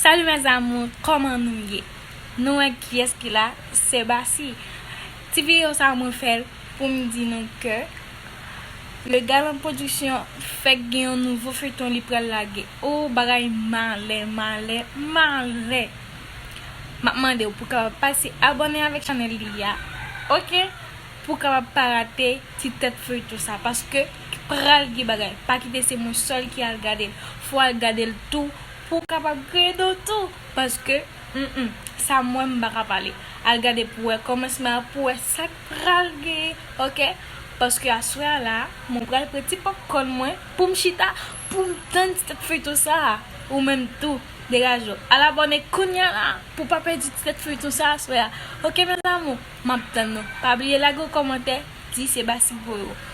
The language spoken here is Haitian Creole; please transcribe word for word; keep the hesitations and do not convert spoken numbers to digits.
Salut mes amours, kòman nou ye? Nou wè kiyès ki la? Se Basi. Ti videyo sa mwen fè l pou m di nou ke Le Galant Production fèk gen yon nouvo feyton li pral lage. Oh, bagay malè, malè, malè. M ap mande w pou kapab pase abòne avèk chanèl li a. Oke? Pou kapab pa rate ti tèt feyton sa, paske pral gen bagay. Pa kite se mwen sèl ki al gade l. Fò al gade l tou pou kapab kreye do tou, paske mm, mm, sa mwen m pa ka pale. Al gade pou wè kòmansman an, pou wè sa k pral genyen, oke? Paske aswè a la, mwen pral pran ti popcorn mwen pou m chita, pou m tann ti tèt feyton sa a. Ou menm tou, degaje w. Al abòne kounya la pou pa pèdi ti tèt feyton sa a aswè a. Oke mes amours, m ap tann nou. Pa bliye lage yon kòmantè, di se Basi ki voye w.